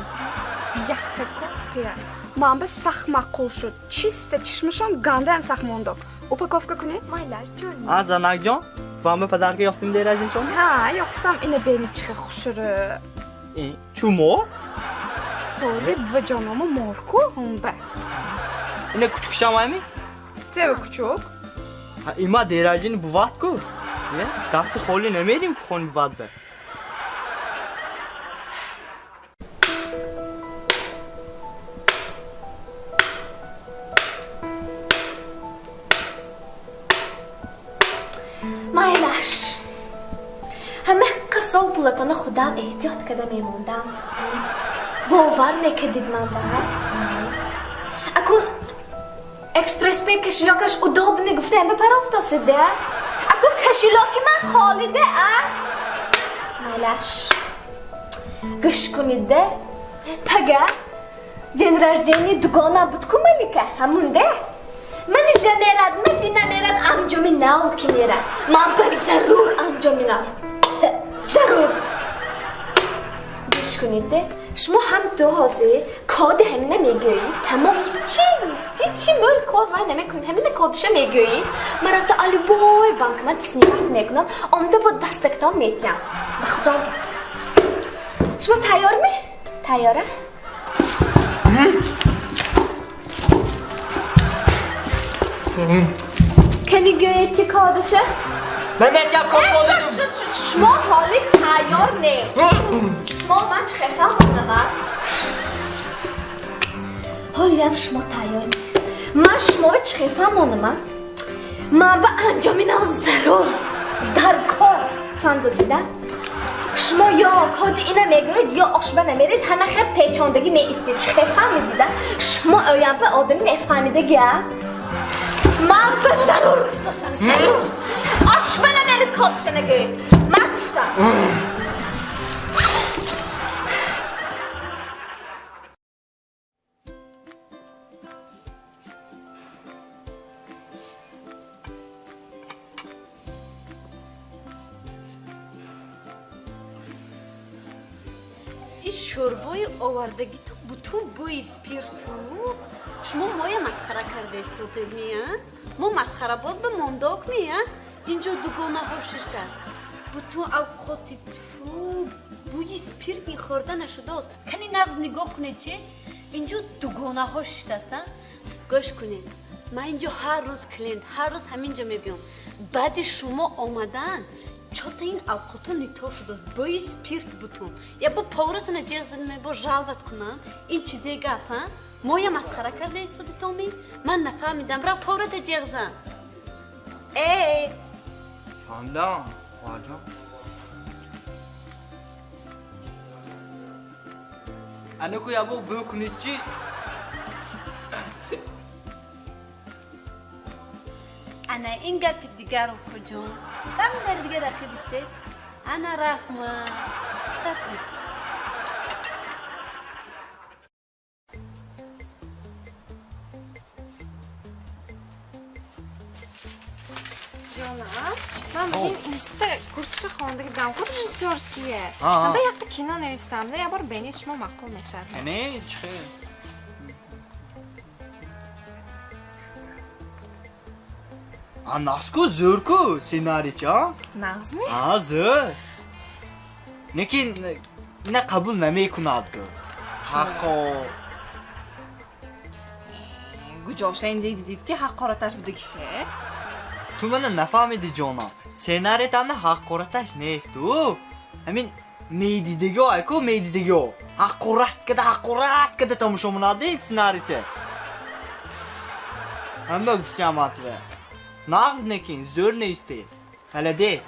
Яхе копия. Ман ба сахт маъқул шуд. Чиста чишмашон гандаям сахт мондок. Упаковка кунед? Майлаш, ҷони. А, занакҷон, вам ба подарка ёфтим день рожденияшон? Ҳа, ёфтам. Ина бени чихе хушрӯ. Чӯ мор? Соли буваҷонома мор ку ҳумба. Ина кучукшам ами? Чева кучук? Има день рождения бувад ку. Дасти холӣ намерим ку хони бувад ба. Майлаш. Ҳама сол пулатона худам эҳтиёт карда мемондам. Бовар мекардид ман ба? Акун экспресспе кошелёкаш удобный гуфтаем ба парофтосида? Акун кошелёки ман холида, а? Майлаш. Гӯш кунида. Пага день рождения дугона буд ку Малика, ҳамунде? Мани жа мерад, Мадина мерад, анҷоми нав ки мерад. Ман ба зарур анҷоми нав. Зарур. Гӯш кунед, шумо ҳам ту ҳозир коди ҳамина мегӯед, тамом ҳичи мӯл кор вай намекунед, ҳамина кодиша мегӯед. Ман рафта алюбой банкомат снимать мекунам, омада бо дастактон метиҳам. Ба худо гап. Шумо тайёр ми? Тайёра? Кани гӯед чӣ кодиша? Наметиҳам код кодиша. Шумо ҳоли тайёр не. Шумо ман чӣ хефам монама? Ҳолиам шумо тайёр не. Ман шуморо чӣ хефам монама? Ман ба анҷоми нав зарур дар кор фаҳмдосида? Шумо ё коди ина мегӯед, ё ошба намеред, ҳама хел печондагӣ меистед. Чӣ хефам медида? Шумо оямба одами мефаҳмидаги, а? Ман ба зарур гуфтосам, зарур. Ошба намеред, кодиша нагӯед. Ман гуфтам. Ин шӯрбои овардагиту бутун бӯи спирту. Шумо моя масхара карда истодед ми, а? Мо масхарабоз ба мондок ми, а? Инҷо дугонаҳо шиштааст. Бутун авқоти ту бӯи спирт ин хӯрда нашудааст. Кани нағз нигоҳ кунед чи? Инҷо дугонаҳо шиштааст, а? Гӯш кунед. Ман инҷо ҳар рӯз клиент, ҳар рӯз ҳаминҷо мебиём. Баъди шумо омадан чота ин авқото нито шудааст. Бӯи спирт бутун. Я бо поваратона ҷеғ зада мебо жалват кунам. Ин чизе гап, а? Моя масхара карда истодитон ми? Ман нафаҳмидам. Рав поварата ҷеғ зан. Э! Фаҳмидам, хоҳарҷон. Анаку ябо бӯ кунед чи? Ана ин гапи дигар, укоҷон. Кам дар дигар рақиб истед? Ана раҳмат. Сар кун. Ҷонам, ман ин институтда курсиша хондаги будам ку, режиссёрские. А, а. Ба якта кино навистам, да, як бор бинед, шумо маъқул мешавад. Не, чӣ? А нағзку, зӯрку сценарий а? Нағзми? А, зӯр. Лекин ина қабул намекунад гӯ. Ҳаққо. Гуҷоша инҷа дидид ки ҳақораташ будагише? Ту мана нафаҳмиди, ҷонам. Сценариятанда ҳақораташ нест ӯ. Ҳамин медидиго айку медидиго. Ҳақорат када, ҳақорат када тамошо мунади сценарийте. Ҳама гуфтиам атве. Нағз некин, зӯр нестед. Молодец.